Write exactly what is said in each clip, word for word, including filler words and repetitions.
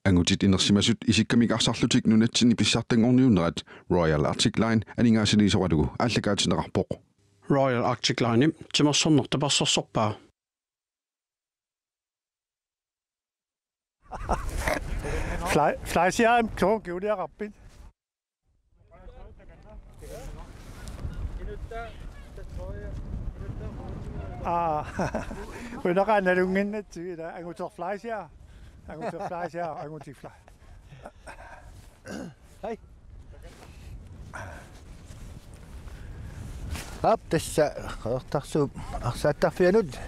Angutit inersimasut isikkamik arsarlutik nunatsinni pissartanngorniunnerat Royal Arctic Line aningaasaliisoralugu aallakaatinneqarpoq. Royal Arctic Line timersorneq tapersersorpaa. Fly-, Fleischer, to kiuliaqarpit. Aa, unaqa nalunnginnatsigu ila, Anguter Fleischer. Anguter Fleischer, Anguter Fleischer. Hej. Aap, tassa Qeqertarsuup arsaattarfianut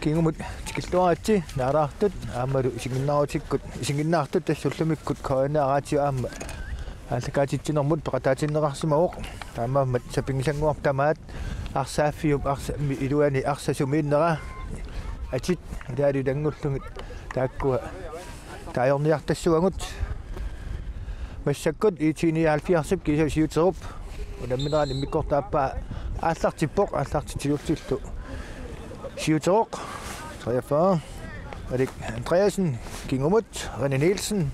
kingumut tikilluaritsi naalaartut aammalu isiginnaarutikkut, isiginnaartut tassa ullumikkut K N R-aatiu aamma aallakaatitsinermut peqataatinneqarsimavoq. Taamaammat sapinngisannguaq tamaat arsaaffiup arsa-, mi-, iluani arsaq sumiinnera atit ilaalu ilanngullugit taakkua taajorniartassavagut. Massakkut I T nioghalvfjerdsip kiisa siuterup unamminerani immikkoortup aappaa aallartippoq, aallartitsisullu siuteroq. Treogfyrre. Erik Andreasen kingumut, René Nielsen.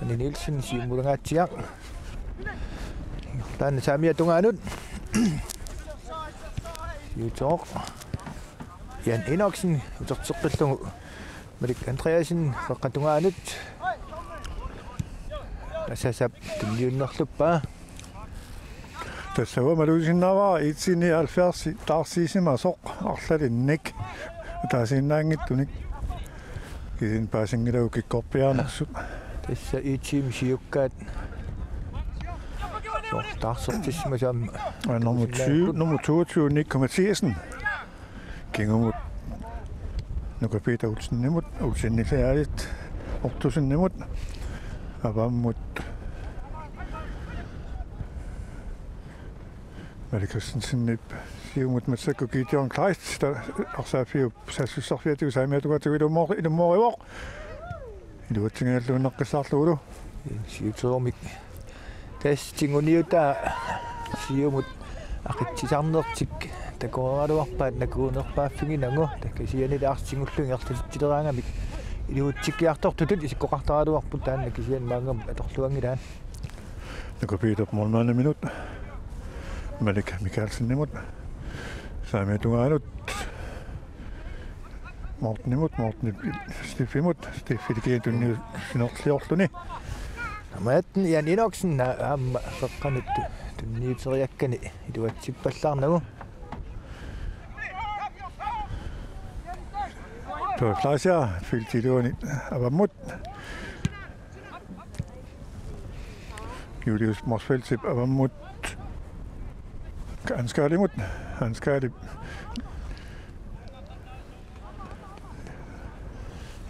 René Nielsen siumulangaatsiaq. Taanna saamiata tungaanut siuteroq. Jan Enoksen uterteqqillugu Malik Andreasen qeqqata tungaanut. Asasap tunniunnerluppaa. Tassa uanga malugisinnaavara I T nioghalvfjerds taarsiisimasoq arlalinnik ataasiinnaanngitsunik. Kisianni paasinngilagut kikkorpiaanersut. Tassa I T-mi siukkaat. Soorlu taarsertissimasut aamma. Aa, nummer tyve, nummer toogtyve, Nick Mathiassen. Kingumut Nuka Peter Olsenimut, Olseniliarit Ottosenimut, avammut Malik Christensenip siumut massakkut Gideon Kleist, ta-, arsaaffiup saassussarfiatigut saamiata tungaatigut ilummo-, ilummoorivoq. Iluatsinngilluinnaqqissaarlugulu. Siuterumik. Tassa tinguniutaa siumut aqitsisarnertik takoraluarpaat nakuunerpaaffiginagu, taava kisiannili arsaq tingullugu ingerlatitsileraangamik iluatsikkiartortutut isikkoqartaraluarput, taanna kisianni maannamut atorluanngilaat. Nuka Peter målmandiminut. Malik Mikaelsenimut. Saamiata tungaanut. Mortenimut, Morten Stiffimut, Stiffili kiintunniussinerliorluni. Nummer atten, Jan Enoksen, aamma qeqqanut tunniuteriakkani iluatsippallaarnagu. Tuo Fleischer, feltip iluani avammut. Julius Motzfeldtip avammut Hans Karlimut, Hans Karlip.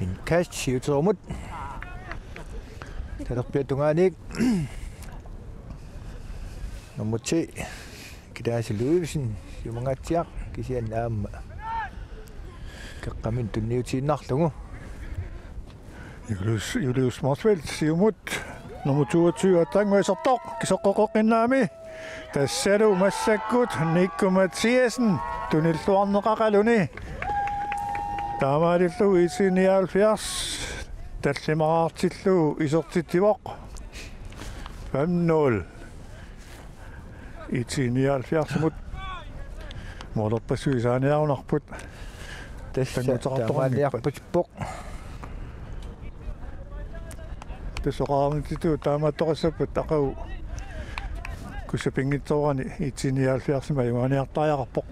Indkast siuterumut. Talerpiata tungaaniit. Nummer ti, Kilaasi Ludvigsen, siumangaatsiaq, kisianni aamma qeqqanut tunniutiinnarlugu. Julius, Julius Motzfeldt siumut, nummer toogtyve, attaanguisortoq, kiseqqoqqinnaami. Tassalu massakkut Nikku Mathiassen tunilluarneqaqaluni. Taamaalillugu I T nioghalvfjerds tallimaraartillugu isertitsivoq. Fem nul. I T nioghalvfjerdsimut. Målerpassuit saaniarunarput. Tassa tannguteqartoqarniarput. Taamaaliarpasippoq. Tassa oqarnitsitut taamaattoqassapput, aqagu kussap pinngitsoorani I T nioghalvfjerdsimut ajugaaniartariaqarpoq.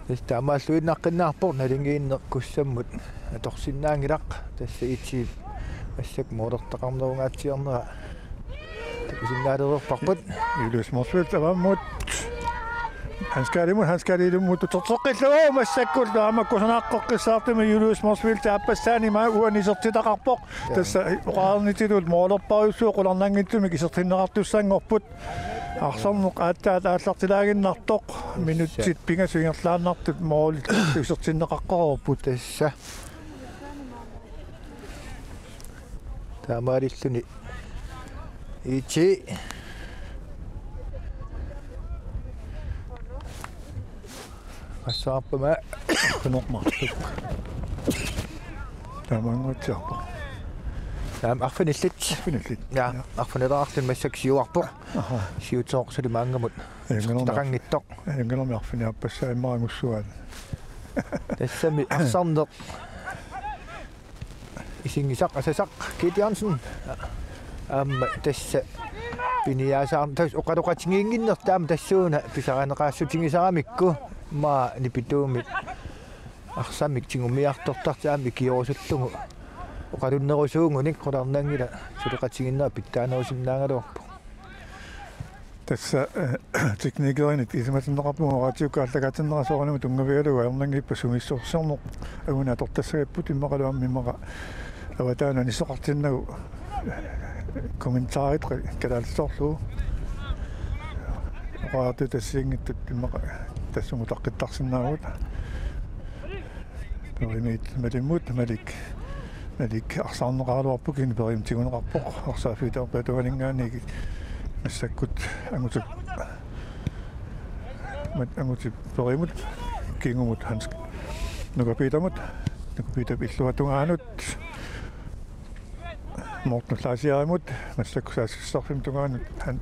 Tassa taamaalluinnaqqinnaarpoq, nalingiinneq kussammut atorsinnaanngilaq, tassa I T massakkut målertaqarnerungaatsiarnera takusinnaalereerparput. Julius Motzfeldt avammut. Hans Karlimut, Hans Karlimut uterteqqillugu massakkut aamma kusanartoqqissaartumik Julius Motzfeldt aappassaani maa uani isertitaqarpoq. Tassa oqarnitsitut målerpassuit qularnanngitsumik isertinneqartussanngorput. Arsarneq aatsaat aallartilaaginnartoq. Minutsit pingasut ingerlaannartut målit isertinneqaqqaarput. Tassa. Taamaalilluni I T. Qassaarpama. Kunormarluk. Taamaannguatsiarpoq. Taama arfinillit. Arfinillit. Ja, ja. Arfineqarluni massakkut siuarpoq. Aha. Siutersorsulimaanngamut. Ajunngilaq. Taqanngittoq. Ajunngilaq arfiniarpassaa immaqa angussuaat. Tassami arsarneq. Isigisaq asasaq Gideonsen. Aamma tassa piniaasaarn-, tassa oqaloqatigiinnginnertaa aamma tassuuna pisarineqaassutigisaramikku. Maa nipituumik arsamik tigummiartortartoq aamma ikiorusullugu. Oqalunnerusuugunik qularnanngilaq suleqatigiinneq pitsaanerusinnaagaluarpoq. Tassa, eh, teknikerinit isumatinneqarpunga radiukka aallakaatinnera soorunami tunngavigalugu ajornanngippat sumiissorsiorneq anguniartortassagaluarpoq immaqalu aamma immaqa avataanut anissoqartinnagu kommentarit kalaallisoorlugu. Oqaatigut assigiinngitsut immaqa tassunga utaqqittarsinnaavugut. Perimit Malimmut, Malik, Malik arsaarneqaraluarpoq, kisianni Perimit tiguneqarpoq, arsaaffiup talerpiata tungaaninngaanniit massakkut Anguti, Mat-, Anguti Perimut, kingumut Hans Nuka Petermut, Nuka Peterip illuatungaanut, Morten Fleisierimut, massakkut saassussisarfimmut tungaanut, han-,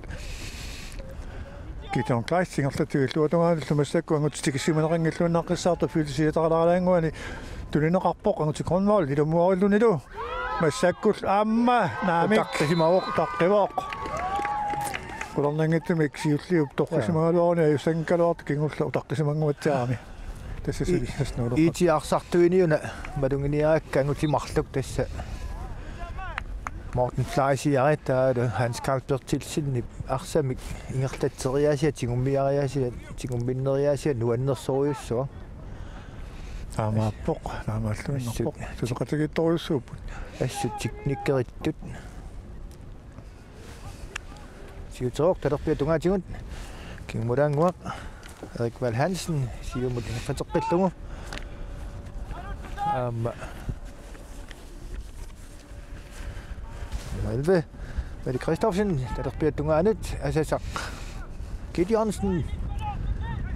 Gideon Kleist, ingerlatsigu illuatungaanullu massakkut angut tikissimaneqanngilluinnaqqissaartoq, fyrre siataralaaraannguani tunineqarpoq, Anguti Grønvold, ilumuarillunilu, massakkut aamma, naamik. Utaqqisimavoq. Utaqqivoq. Qularnanngitsumik siulliup torrisimagaluaruni ajussanngikkaluartoq kingulleq utaqqisimanguatsiarami. Tassa I-, sulissassat nuulerput. Itiarsartuiniuna maluginiarakku angutit marluk tassa. Morten Fleisieri taavalu Hans Karl Berthelsenip arsamik ingerlatseriaasia, tigummiariaasia, tigumminneriaasia nuannersorujussuaq. Taamaappoq, taamaalluinnarpoq. Assut. Suleqatigiittorujussuupput. Assut teknikerittut. Siutersoq talerpiata tungaatigut. Kingumulaannguaq Erik Val Hansen siumut ingerlateqqillugu. Aamma. Malve. Malik Christofsen, talerpiata tungaanut, asasaq Gideonsen.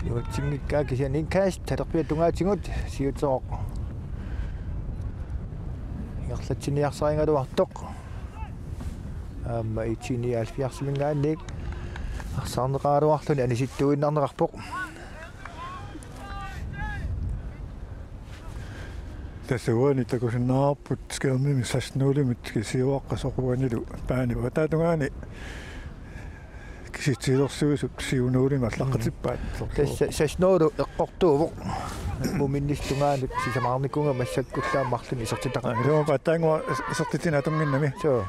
Iluatsinngikkaa kisianni indkast, talerpiata tungaatigut, Siutersoq. Ingerlatsiniarsarigaluartoq. Aamma I T nioghalvfjerdsiminngaanniit arsaarneqaraluarluni anisittuinnarneqarpoq. Tassa uani takusinnaavarput skærmimi seksten nulimit kisiuaqqat soquanilu paani avataata tungaani kisitsilersuisup syv nulimik allaqqatippaat. Tassa seksten nul eqqortuuvoq. Muminnis tungaanut sisamaarnikuunnga massakkullu aamma marlunnik isertitaqarpoq. Aa, ilumut pattaannguaq is-, isertitsinni atunnginnami. Suu.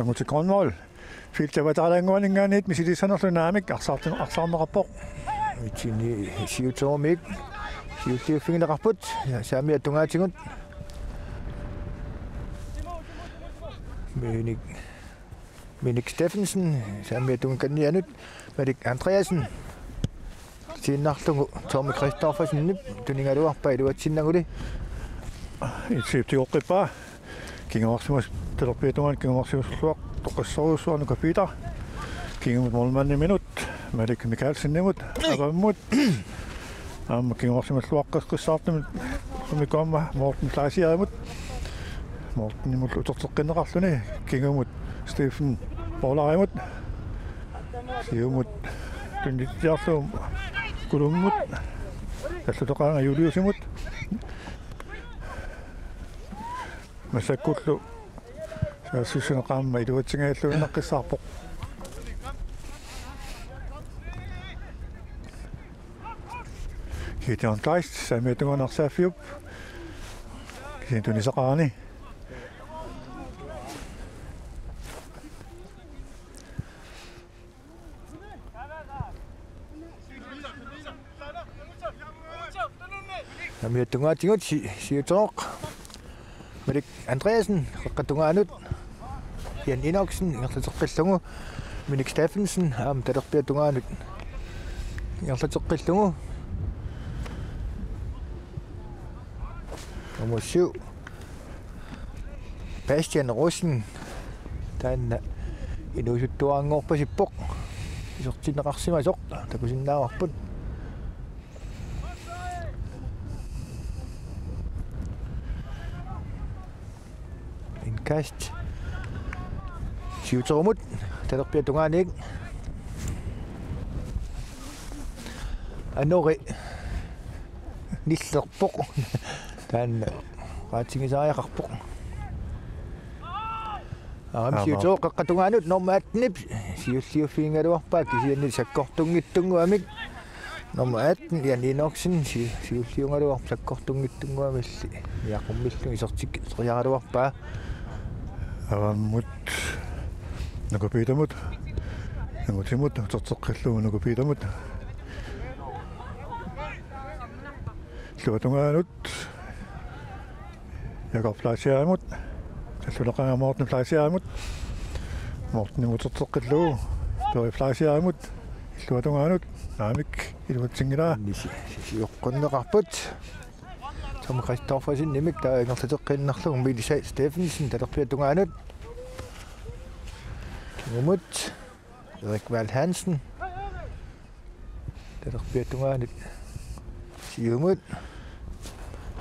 Anguti Grønvold. Feltip avataalaannguaninngaanniit misiliissanerlu naamik arsaartin-, arsaarneqarpoq. Itini Siutersoq. Siulliuffigineqarput. Ja, saamiata tungaatigut. Minik, Minik Steffensen, saamiata tungakannianut. Malik Andreasen. Tiinnarlugu Tommy Christoffersenip tunigaluarpaa iluatsinnaguli. Itsip tigoqqippaa. Kinguarsimas-, talerpiata tungaanut kinguarsimasulluartoqassorujussuarnik Peter. Kingumut målmandiminut, Malik Mikaelsenimut, avammut. Aamma kinguarsimalluaqqissaartumik aamma Morten Fleisierimut. Mortenimullu uterteqqinneqarluni, kingumut Stephen Poularimut. Siumut tunnitsiarlugu Kulummut. Tallutoqaanga Juliusimut. Massakkullu saassussineq aamma iluatsingajalluinnaqqissaarpoq. Gideon Kleist, saamiata tungaanut arsaaffiup. Kisianni tunisaqarani. Saamiata tungaatigut Si-, Siutersoq. Malik Andreasen, qeqqata tungaanut. Jan Enoksen, ingerlateqqillugu. Minik Steffensen, aamma talerpiata tungaanut. Ingerlateqqillugu. Nummer syv. Bastian Rosen. Taanna inuusuttuaranngorpasippoq. Isertinneqarsimasoq. Takusinnaavarput. Fast. Siuterumut, talerpiata tungaaniit. Anori. Nillerpoq. Taanna. Qaatigisariaqarpoq. Aam, aamma. Siuterup qeqqata tungaanut nummer attenip siulliuffigigaluarpaa kisianni sakkortunngitsunnguamik. Nummer atten, Jan Enoksen, si-, siulliugaluarpoq sakkortunngitsunnguamilli. Niaqummillunga isertik-, isertikkeriaraluarpaa. Avammut Nuka Piitamut. Angutimut, uterteqqillugu Nuka Piitamut. Illuatungaanut. Jakob Fleischermut. Talluleqaanga Morten Fleischermut. Morten uterteqqillugu. Peri Fleischermut. Illuatungaanut. Naamik. Iluatsinngilaa. Nisi-, si-, sioqqunneqarput. Tom Christoffersenimik taava ingerlateqqiinnarlugu Mille Sahl Steffensen talerpiata tungaanut. Kingumut. Erik Val Hansen. Talerpiata tungaanut. Siumut.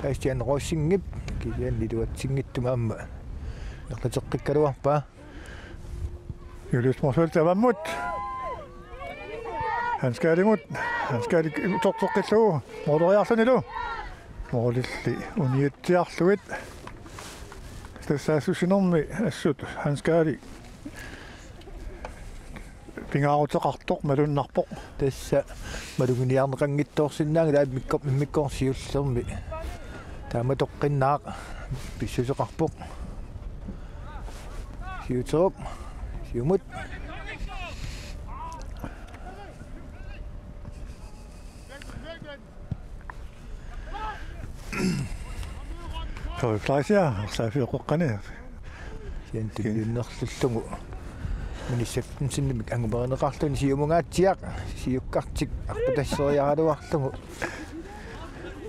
Christian Rosingip. Kisianni iluatsinngitsumik aamma. Ingerlateqqikkaluarpaa. Julius Motzfeldt avammut. Hans Kaalimut. Hans Kaali uterteqqillugu. Mooleriarlunilu. Moolilli uniatsiarlugit. Tassa saassussinermi assut Hans Kaali pingaaruteqartoq malunnarpoq. Tassa maluginiarneqanngitsoorsinnaanngilaq, taava immikko-, immikkoortoq siullermi. Taama toqqinnaaq pissuseqarpoq. Siuterup. Siumut. Peri Fleischer, arsaaffiup qeqqani. Sian tunniunnerlullugu. Mille Steffensenimik angumerineqarluni siumungaatsiaq, siukkartik arpatasseriaraluarlugu.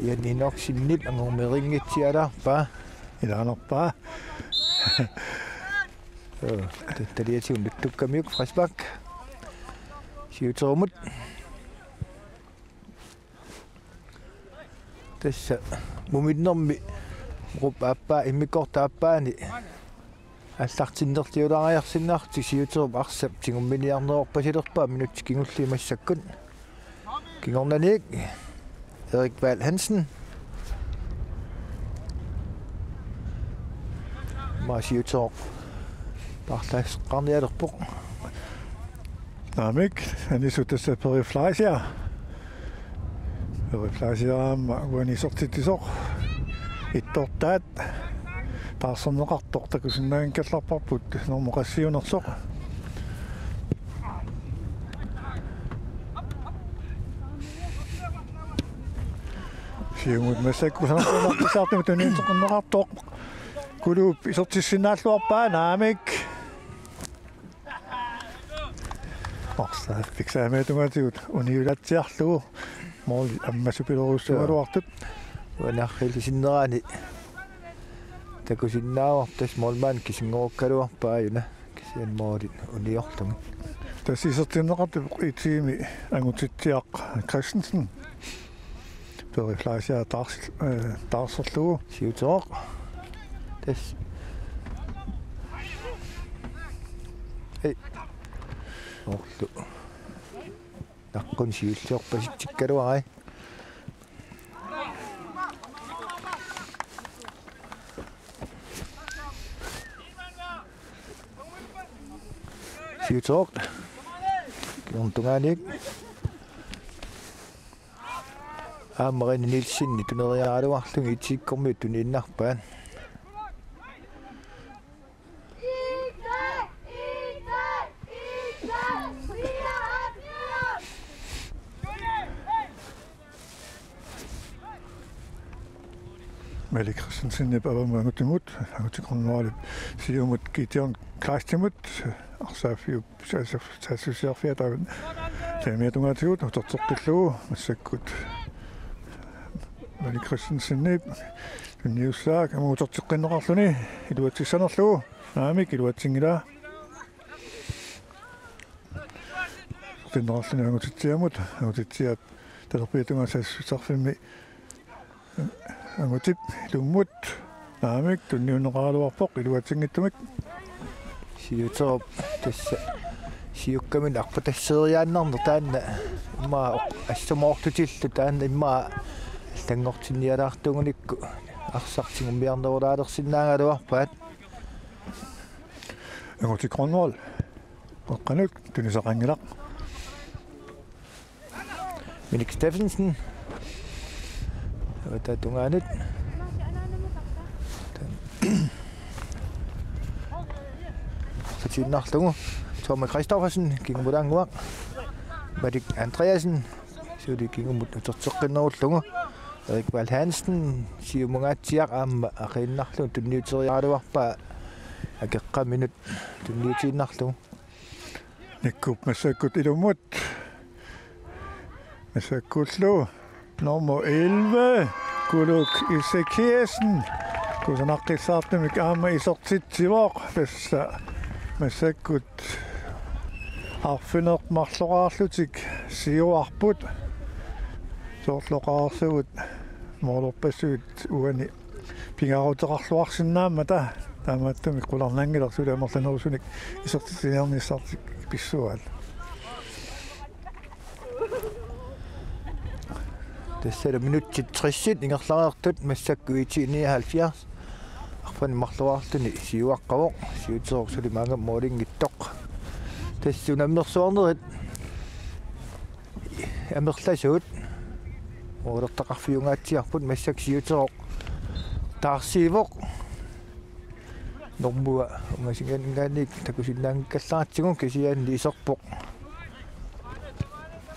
Jan Enoksenip angumeringitsi alaarpaa. Ilaanarpaa. Soo, tattaliatigut nutsukkamiuk frispark. Siuterumut. Tassa muminnermi Morup aappaa, immikkoortup aappaani aallartinnerliulaariarsinnaavarsi, Siuterup arsap tigumminiarneq orpasilerpaa minutsit kingulliit massakkut. Kingornaniit Erik Val Hansen. Aamma Siuterup paarlaasseqqaarnialerpoq. Naamik, anisut tassa Peri Fleischer. Peri Fleischer aamma uani isertitsisoq. Ittortaat. Taarserneqartoq takusinnaanngikkallarparput normu qassiunersoq. Siumut massakkut kusanartuinnartussartumut tunniunneqartoq. Kuluup isertissinnaalluarpaa, naamik. Arsaaffiup saamiata tungaatigut uniulaatsiarlugu. Måli ammasupiloorujussuugaluartut. Uanga arriillisinnerani takusinnaavarput tassa målmandi kisinngorukkaluarpaa aajuna. Kisianni måli uniorluni. Tassa isertinneqartoq I T-mi Angutitsiaq Christensen. Peri Fleischer taars-, øh, taarserlugu. Siuterup. Tassa. Hej. Orlu. Naqquni siulliorpasitsikkaluarai. Siuterup. Kingornap tungaaniit. Aamma René Nielsen tuneriaraluarluni I T-kkormiut tuniinnarpaat. Malik Christensenip avammut angutimut, angutit kronwalip siumut Gideon Kleistimut, arsaaffiup saassussiorfiata taava saamiata tungaatigut uterteqqillugu massakkut Malik Christensenip tunniussaa aamma uterteqqinneqarluni iluatsissanerlugu, naamik iluatsinngilaa. Utertinneqarluni Angutitsiamut, Angutitsiap talerpiata tungaanut saassussisarfimmi Angutip ilummut. Naamik, tunniunneqaraluarpoq iluatsinngitsumik. Siuterup tassa siukkaminut arpatasseeriaannarneq taanna immaqa assamoorlutillu taanna immaqa allanngortinnialaartuugunikku arsaq tigummiarnerulaalersinnaagaluarpaat. Angutit Grønvold qeqqanut tunisaqanngilaq. Minik Steffensen. Avataata tungaanut. Satiinnarlugu. Thomas Christoffersen, kingumulaannguaq. Malik Andreasen, suli kingumut uterteqqinnerullugu. Erik Val Hansen, siumungaatsiaq aamma aqiinnarlugu tunniuteriaraluarpaa akeqqaminut tunniutiinnarlugu. Nikkup massakkut ilummut. Massakkullu nummer elleve, Kuluk Ezekiassen. Kusanaqqissaartumik aamma isertitsivoq, tassa massakkut arfineq-marloraarlutik siuarput. Soorlu oqarsugut moororpassuit uani pingaaruteqarluarsinnaammata, taamaattumik qularnanngilaq suli amerlanerusunik isertitsiniarnissartik pissuaat. Tassalu minutsit tressit ingerlareersut massakkut IT nioghalvfjerds arfineq-marloraarluni siuaqqavoq, Siuterup suli maanga moolinngitsoq. Tassa unammersuarnerit amerlasuut. Uulertaqarfiungaatsiarput massakkut Siuterup taarsiivoq. Normua ungasingaanniit takusinnaanngikkallaaratsigu kisianni iserpoq.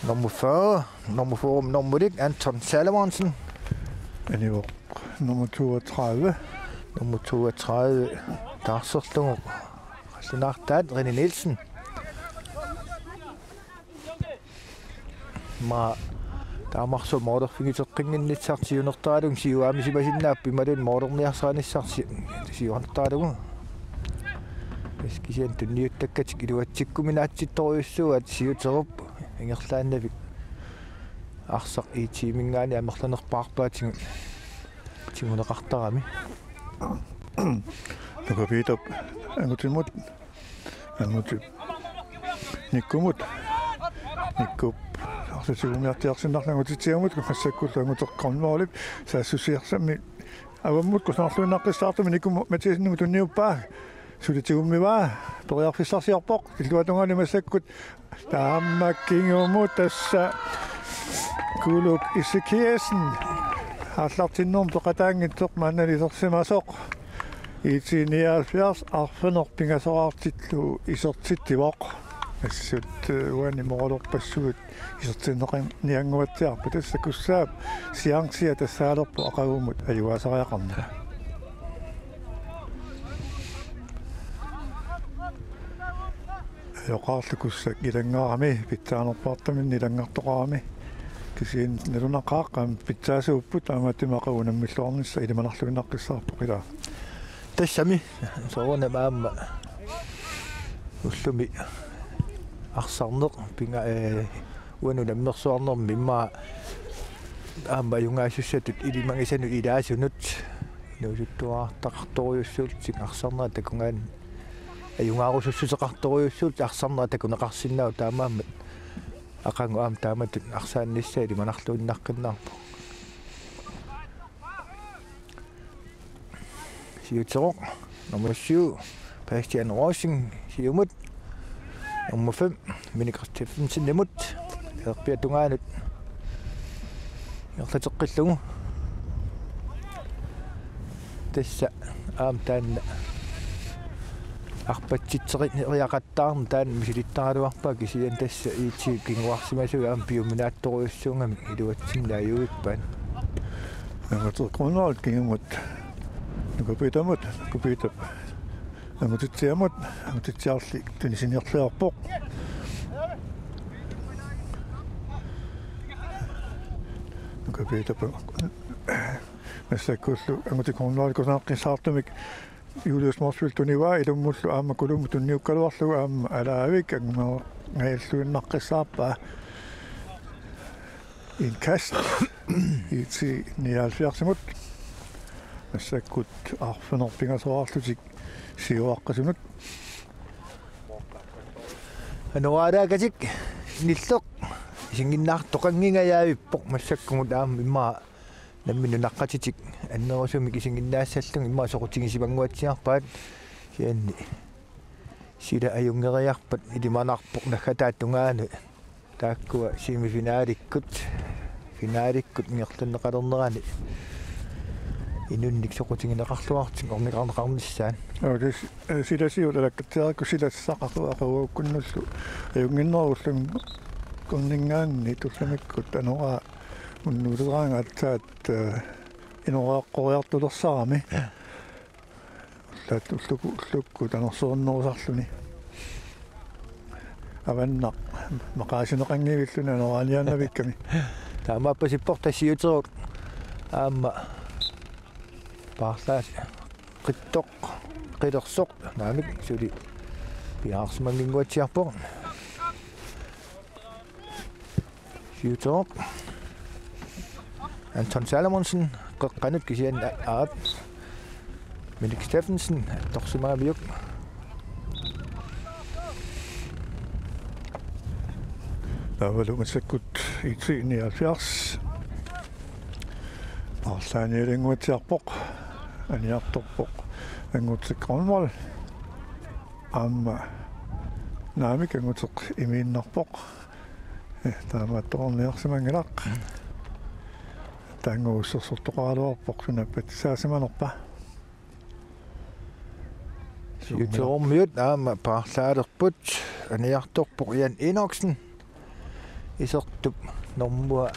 Nummer fyrre, nummer fyrre, nummerik Anton Salomonsen. Anivoq nummer toogtredive. Nummer toogtredive taarserlugu qallunaartaat René Nielsen. Immaqa taamarsuaq moorerfigiteqqinnginnissartik siunertaralugu siuaamisimasinnaavoq imaluunniit moorerniarsarinissartik siunertaralugu. Tassa kisianni tunniuttakkatik iluatsikkuminaatsittorujussuuaat Siuterup ingerlaannavik arsaq IT-minngaanniit amerlanerpaarpaatigut tiguneqartarami. Nuka Piitap angutimut. Angutip Nikkumut. Nikkup arsaq tigummiartiarsinnarlugu angutitsiamut, massakkullu Angutit Grønvoldip saassussiornermi avammut kusanarluinnaqqissaartumik Nikku Mathiassenimut tunniuppaa. Suli tigummivaa, periarfissarsiorpoq, illuatungaani massakkut taama kingumut tassa Kuluk Ezekiassen. Aallartinnermut peqataanngitsoq maannali isersimasoq. IT nioghalvfjerds arfineq-pingasoraartillugu isertitsivoq. Assut, eh, uani moororpassuit isertinneqarniannguatsiarput, tassa Kussaap sianersia tassaalerpoq aqagumut ajugaasariaqarnera. Ajoqaarlu Kussak ilanngarami, pitsaanerpaartaminni ilanngartoqarami. Kisianni nalunaqaaq aamma pitsaasuupput, taamaattumik aqagu unammilluarnissaq ilimanarluinnaqqissaarpoq ilaa. Tassami soorunami aamma ullumi arsarneq pinga, eh, uani unammersuarnermi immaqa aamma ajugaasussatut ilimagisanut ilaasunut inuusuttuarartaqartorujussuullutik arsarnerat takugaanni ajugaarusussuseqartorujussuullutik arsarnerat takuneqarsinnaavoq, taamaammat aqagu aamma taamatut arsaannissaa ilimanarluinnaqqinnaarpoq. Siuterup nummer syv, Bastian Rosing, siumut. Nummer fem, Minik Steffensenimut. Erpiatungaanut ingerlateqqillugu. Tassa aamma taanna arpatsitserineq taanna misilittaraluarpaa, kisianni tassa IT kinguarsimasuuvoq aamma piuminaattorujussuugamik iluatsinnaajuppaat. Angutit Grønvold kingumut. Nuka Piitamut, Nuka Piitap angutitsiamut, angutitsiarli tunisiniarliorpoq. Nuka Piitap massakkullu Angutit Grønvold kusanaqqissaartumik Julius Motzfeldt tunivaa ilummullu aamma Kulummut tunniukkaluarlugu aamma alaavik angunngajalluinnaqqissaarpaa. Indkast IT nioghalvfjerdsimut. Massakkut arfineq-pingasoraarlutik siuaqqasunut. Anoraalaatik nilleq isiginnaartoqanngingajavippoq massakkumut aamma immaqa nammineq nunaqqatitik annerusumik isiginnaassallugit immaqa soqutigisimanguatsiarpaat. Kisianni sila ajunngeriarpat ilimanarpoq naggataata tungaanut. Taakkua semifinalikkut, finalikkut ingerlanneqalernerani inunnik soqutigineqarluartik ornigarneqarnissaat. Aa, tassa, eh, silasiut alakkatsiarakku silassaqaruaqaruakkunnullu ajunnginnerullun kunningaanni tullamikkut anoraa unnuuleranga aatsaat, eh, inoraqqoriartulersarami. Ja. Ullaat ulluku-, ullukkut anorsuernerusarluni. Avannaq maqaasineqanngivilluni anoraaniaannavikkami. Taamaappasippoq tassa siuterup aamma paarlaasseq qittoq qilersoq naamik suli piaarsimannginnguatsiarpoq. Siuterup. Anton Salomonsen, qeqqanut kisianni a-, aap. Minik Steffensen, attorsimagaviuk. Taavalu massakkut IT nioghalvfjerds. Paarlaanialinguatsiarpoq. Aniartorpoq. Angutik Grønvold. Aamma naamik Anguteq imiinnarpoq. Eh, taamaattoqarniarsimanngilaq. Taanna ussersortoqaraluarpoq suna patsisaasimanerpa. Siuterummiut aamma paarlaalerput aniartorpoq Jan Enoksen. Isertup normua.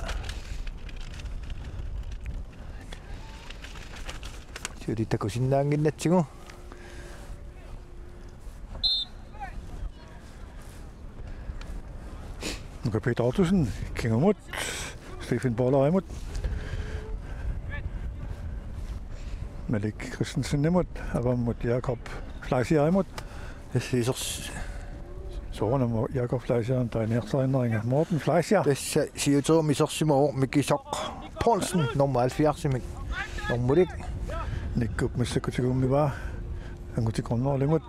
Suli takusinnaannginnatsigu. Nuka Peter Ottosen, kingumut, Stephen Bollerimut, Malik Christensenimut, avammut Jakob Fleischerimut. Isers-, soorunami Jakob Fleischerimut taaniarsarinnaringa. Morten Fleischer. Tassa siuterumi isersimavoq Mikisoq Poulsen, nummer halvfjerds-imik. Normulik. Nikkup massakkut tigummivaa. Angutik Grønvoldimut.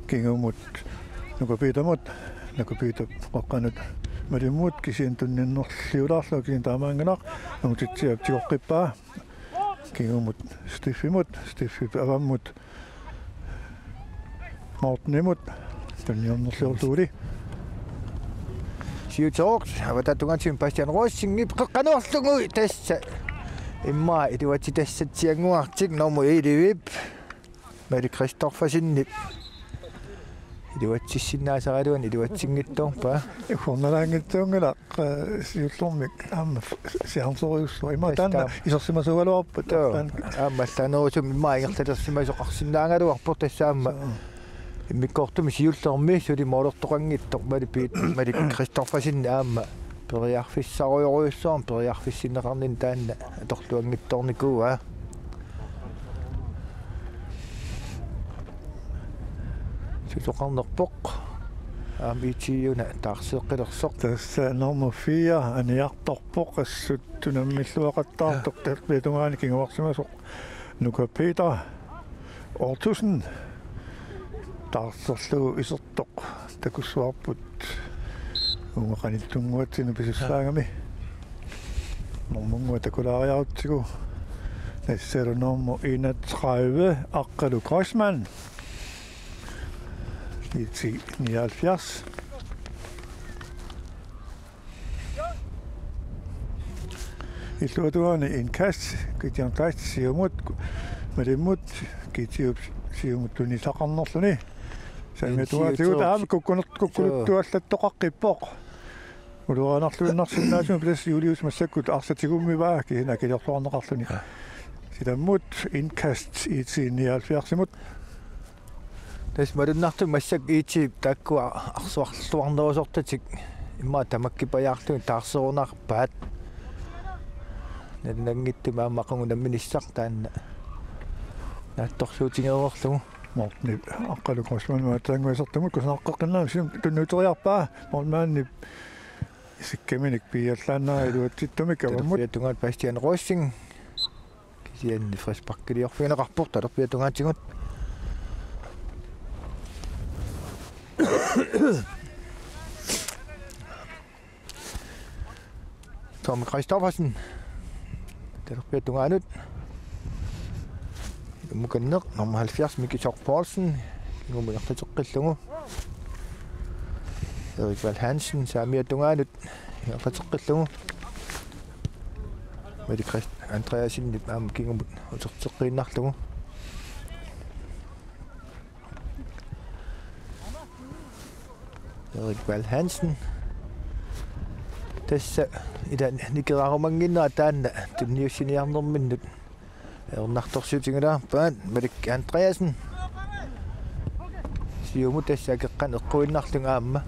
Kingumut Nuka Petermut. Nuka Peter qeqqanut Malimmut kisianni tunniunnerliulaarlugu kisianni taamaanngilaq. Angutitsiap tigoqqippaa. Kingumut Steffimut. Steffip avammut Mortenimut. Tunniunnerliorlugu. Siuterooq, avataata tungaatigut Bastian Rosingip qeqqanoorlugu tassa. Immaqa iluatsitassaatsiannguartik nummer elleve-ip. Malik Kristoffersenip. Iluatsissinnaasaraluani iluatsinngitsoorpaa. Uggornalaanngitsoorngilaq, eh, siullermik aamma f-, siaarnsorujussua. Ima taanna isersimasuugaluarpat. Joo. Taanna. Aamma allaanerusumik ima ingerlalersimasoqarsinnaagaluarpoq tassa aamma. Joo. Immikkoortumi siullermi suli moolertoqanngitsoq Malik Pi-, Malik Kristoffersen aamma periarfissarujorujussuarmik periarfissinneqarnini taanna atorluanngitsoornikuuaa. Susoqarnerpoq. Aamma IT-una taarseeqqilersoq. Tassa nummer fire aniartorpoq assut unammilluaqattaartoq. Tassa tungaani kinguarsimasoq Nuka Peter Ottosen taarserlugu isertoq takussuarput uunga qanittunnguatsinnut pisussaagami. Normunnguaq takulaariarutsigu. Tassalu nummer enogtredive, Aqqalu Kreutzmann. IT nioghalvfjerds. Illuatungaani indkast, Gideon Kleist siumut, Malimmut, Gideon siumut tunisaqarnerluni. Saamiatungaatigut aamma kukkuner-, kukkuluttuallattoqaqqippoq. Ulorianarluinnarsinnaasumik plassi Julius massakkut arsaq tigummivaa kisianni akiliorluarneqarluni. Silammut indkast IT nioghalvfjerds-imut. Tassa malunnartumik massakkut IT taakkua arsuarluarnerusortatik immaqa tamakkipajaarlugit taarserunarpaat. Nalunanngitsumik aamma aqagu namminissaq taanna naatsorsuutigereerlugu. Mortenip Aqqalu Kreutzmannimut aatsaannguaq isertumut kusanarteqqinnaani siumut tunniuteriarpaa. Morten Mannip Sikkaminik piiallaannaq iluatsittumik avammut. Talerpiata tungaanut Bastian Rosing. Kisianni frisparkiliorfigineqarpoq talerpiata tungaatigut. Tom Christoffersen. Talerpiata tungaanut. Mukanneq nummer halvfjerds Miki Sorg Poulsen. Kingumut ingerlateqqillugu. Erik Val Hansen saamiata tungaanut ingerlateqqillugu. Mette Christ-, Andreasenip aamma kingumut uterteqqiinnarlugu. Erik Val Hansen. Tassa ila nikerarumannginnera taanna tunniussiniarnerminnut. Ajornartorsiutigilaarpaat Malik Andreasen. Siumut tassa akeqqaneq eqquinnarlugu aamma.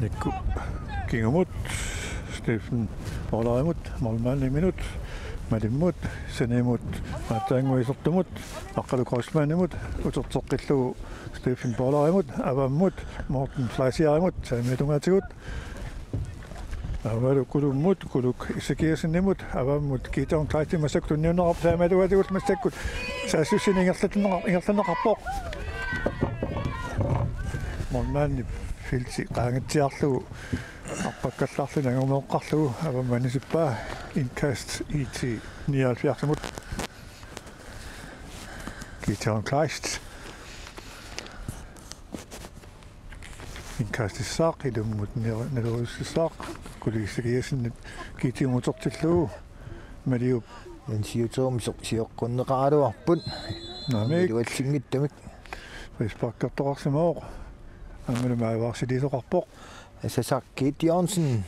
Nikku kingumut, Stephen Olarimut, målmandiminut, Malimmut, Senimut, Maataanguisertumut, Aqqalu Grossmannimut, uterteqqillugu Stephen Poularimut, avammut Morten Fleisierimut, saamiata tungaatigut. Avalu Kulummut, Kuluk Ezekiassenimut, avammut Gideon Kleistimut massakkut tunniunneqarpoq saamiata tungaatigut massakkut. Saassussineq ingerlanneqar-, ingerlanneqarpoq. Målmandi felti qaangatsiarlugu arpakkallarluni angumeeqqarlugu avammut anisippaa, indkast I T nioghalvfjerdsimut. Gideon Kleist. Indkastissaaq, ilummut nero-, nerorujussuussaaq, Kuluk Ezekiassenip Gideonip utertillugu, Maliup. Jens Juutoormi so-, sioqqunneqaraluarput. Naamik. Iluatsinngitsumik. Frisparkertoqarsimavoq. Aammalu maavaarsiliisoqarpoq. Sasak Gideonsen.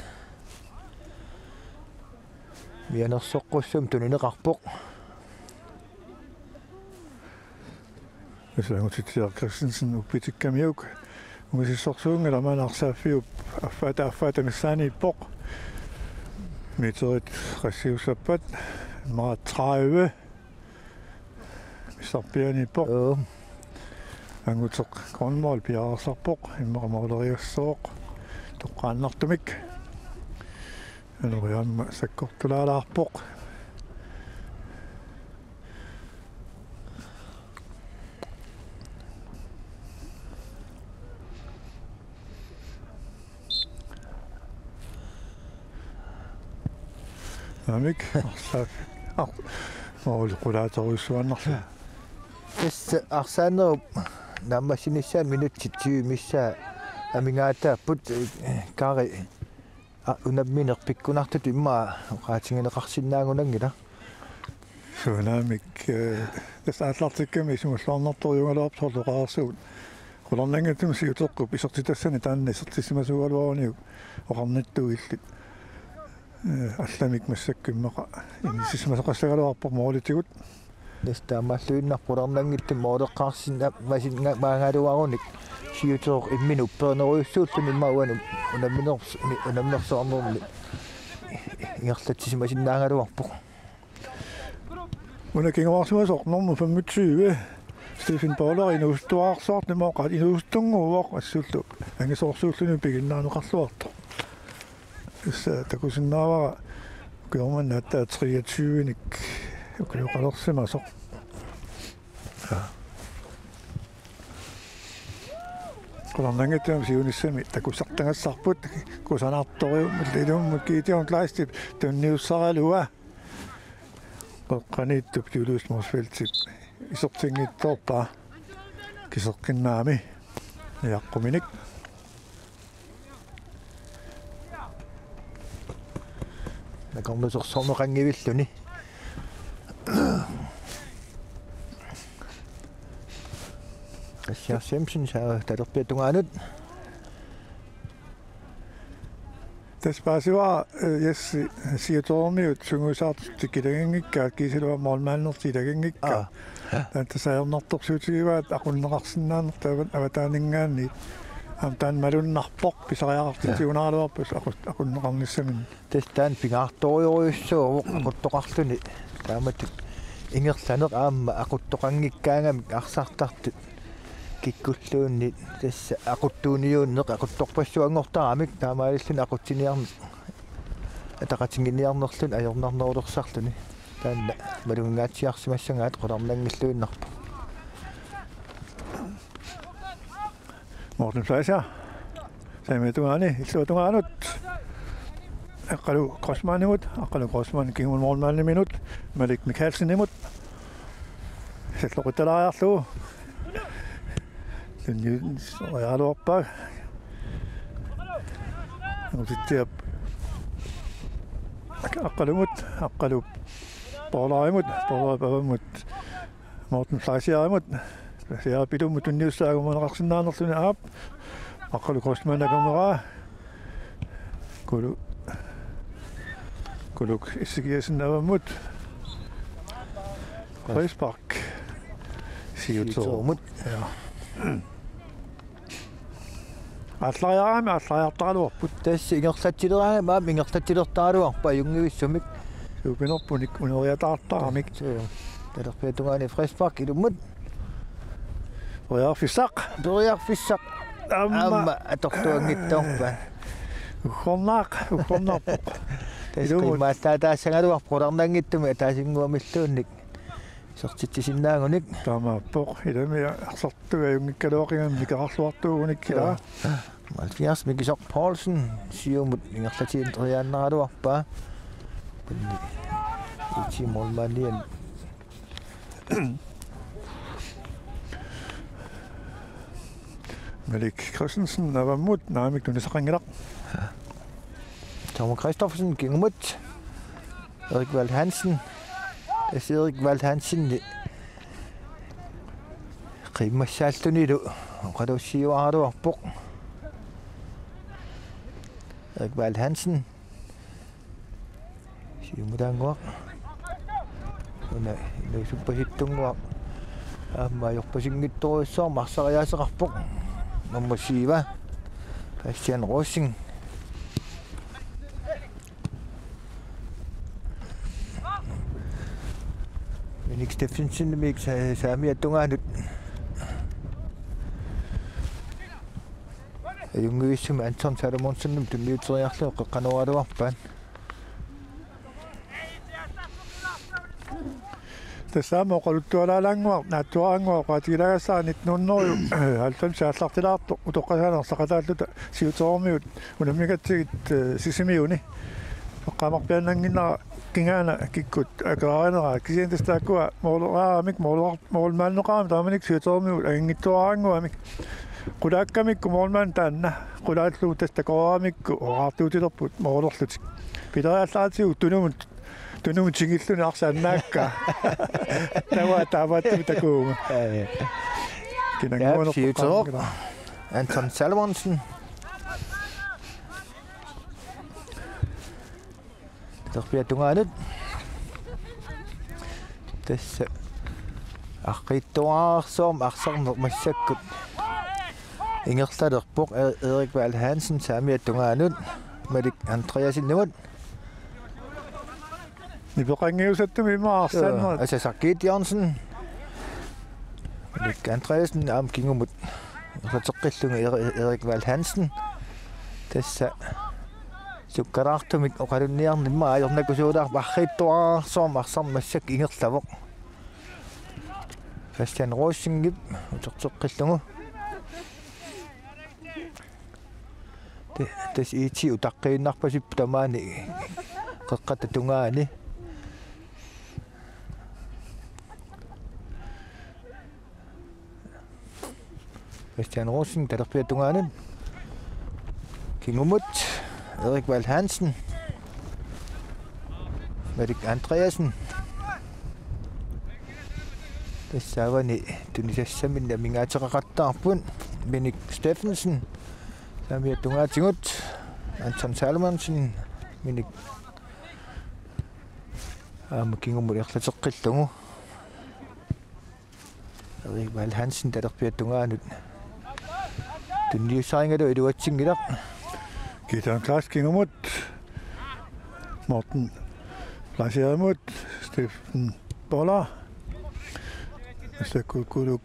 Mianersoqqussummik tunineqarpoq. Tassa Angutitsi Christensen uppitikkamiuk ungasissorsuunngilaq, maanna arsaaffiup affaata affaata missaaniippoq. Meterit qassiussappat, immaqa tredive missarpiaaniippoq. Joo. Anguteq Grønvold piareersarpoq, immaqa måleriassooq toqqaannartumik. Anoriaamma sakkortulaalaarpoq. Naamik, arsaaf-, ar-, måli qulaatorujussuaannarlugu. Tassa arsaanerup naammassinissaanut minutsit tyve missaa amigaataapput, Kari. Aa, unammineq pikkunartutut immaqa oqaatigineqarsinnaagunanngilaq. Sunaamik, eh, tassa aallartikkami isumulluarnartorujugaluarpoq soorlu oqarsugut. Qularnanngitsumik siuteqqup isertitassani taanna isertissimasuugaluaruniuk oqarnittut illit. Eh, allamik massakkut immaqa inissisimasoqassagaluarpoq moolitigut. Tassa taamaalluinnarpoq qularnanngitsumik mooleqqaarsinnaammasinnaagaluarunik siuteqqup imminut upperinerujussuulluni immaqa uani unamminers-, mi-, unammersuarnermi ingerlatsisimasinnaagaluarpoq. Una kinguarsimasoq nummer femogtyve, Stephen Poulari inuusuttuararsuartut immaqa inuusuttunnguuvoq assullu angisoorsuulluni piginnaaneqarluartoq. Tassa takusinnaavara ukioq manna aatsaat treogtyve-nik ukioqalersimasoq. Qularnanngitsumik siunissami takusartagassarput kusanartorujummik ilummut Gideon Kleistip tunniussaralua. Qeqqaniittup Julius Motzfeldtip isertinngitsoorpaa kiseqqinnaami niaqquminik. Nakornusersorneqanngivilluni. Christian Siemsen saa talerpiata tungaanut. Tassa paasivara, eh, Jesse, siuteqarmiut sungiusaartut tikilaginngikkaat kiisalu målmandertik ilaginngikkaat. Aa. Taanna tassa ajornartorsiutigivaat aqunneqarsinnaanertut avat-, avataaninngaanniit. Aamma taanna malunnarpoq pisariaqartitsigunaraluarpoq aqu-, aqunneqarnissaminnik. Tassa taanna pingaartorujorujussuuvoq aquttoqarluni taamatut ingerlaneq aamma aquttoqanngikkaangamik arsartartut. kikkulluunniit tassa aquttuuniunneq aquttorpassuanngortaramik taamaalilluni aqutsiniarneq ataqatigiinniarnerluni ajornarnerulersarluni. Taanna malunnaatsiarsimassagaat qularnanngilluinnarpoq. Morten Fleischer. Saamiata tungaani, illuata tungaanut. Aqqalu Grossmannimut, Aqqalu Grossmann kingumut målmandiminut, Malik Mikkelsenimut. Salloqittalaariarlugu. Tunniusseriaraluarpaa. Usitsiap. Aqqalumut, Aqqalu Poularimut, Poulari avammut. Morten Fleischerimut. Fleischerip ilummut tunniussaagumaneqarsinnaanerluni aap. Aqqalu Grossmann akumeraa. Kulu-, Kuluk Ezekiassen avammut. Frispark. Siutsoormut. Siutsoormut. Ja. Aallariaraangamik aallariartaraluarput. Tassa ingerlatsileraangamik aamma ingerlatsilertaraluarput ajunngivissumik. Suupinerpunik uneriataartaramik. Suu. Talerpiata tungaani frispark ilummut. Periarfissaq. Periarfissaq. Aamma. Aamma atortuanngitsoorpaa. Uggornaaq, uggornarpoq. Tassa ilummut. Qiimmaataataassagaluarpoq qularnanngitsumik ataasinnguamilluunniit. Isertitsisinnaagunik. Taamaappoq. Ilami arsartugaajunngikkaluaqigami mikigaluartuugunik ilaa. Joo. Mathias Mikisaq Poulsen siumut ingerlatiinnariaannaraluarpaa. Tunni. Itsi målmandian. Malik Christensen avammut naamik tunisaqanngilaq. Tom Christoffersen kingumut. Erik Val Hansen. Tassa Erik Val Hansen qiimmassaallunilu oqaluussiuaraluarpoq. Erik Val Hansen. Siumutaannguaq. Una inuusuppasittunnguaq. Aamma ajorpasinngitsorujussuarmik arsariaaseqarpoq. Nummer syv. Bastian Rosing. Minik Steffensenimik sa-, saamiata tungaanut. Ajunngivissumik Anton Salomonsenimut tunniuteriarlugu qeqqanooraluarpaat. Tassa aamma oqaluttualaalaannguaq, naatsuaraannguaq, oqaatigilaagassaaq nitten hundrede halvfems aallartilaartoq, utoqqasaat arsaqataalluta siutoormiut unammigatsigit, eh, Sisimiuni. Eqqaamarpiaannannginnera kingaana kikkut akeqarinera, kisianni tassa taakkua mooleraamik, mooler-, moolmaanneqaramik taamanikkut siutoormiut anginngitsuaraannguamik. Qulaakkamikku moolmaanneq taanna, qulaallugu tassa takoraamikku oqaartuutilerput moolerlutik. Pileriallaatigut tunumut, tunumut tingilluni arsaq annaakkaa. Taava taamaattumik takuunga. Ja, ja. Kinannguunerpoq. Ja, siutoor. Anton Salomonsen. Talerpiata tungaanut. Tassa arriitsuararsuarmik arsarneq massakkut ingerlalerpoq. E-, Erik Val Hansen saamiata tungaanut. Malik Andreassenimut. Nipeqanngiusattumi immaqa arsarneq. Joo, Asa Sakit Jørgensen. Malik Andreassen aamma kingumut. Ingerlateqqillugu Eri-, Erik Val Hansen. Tassa sukkalaartumik oqalunniarneq immaqa ajornakusuulaarpoq, arriitsuararsuarmik arsarneq massakkut ingerlavoq. Christian Rosingip uterteqqillugu. Te-, tassa I T utaqqiinnarpasipput tamaani qeqqata tungaani. Christian Rosing talerpiata tungaanut. Kingumut Erik Val Hansen. Malik Andreassen. Tassa avani tunisassaminnik amigaateqaqattaarput. Minik Steffensen. Saamiata tungaatigut. Anton Salomonsen. Minik. Aamma kingumut ingerlateqqillugu. Erik Val Hansen talerpiata tungaanut. Tunniussarigalugu iluatsinngilaq. Gideon Klaas kingumut. Morten Fleischerimut. Steffen Boller. Massakkut Kuluk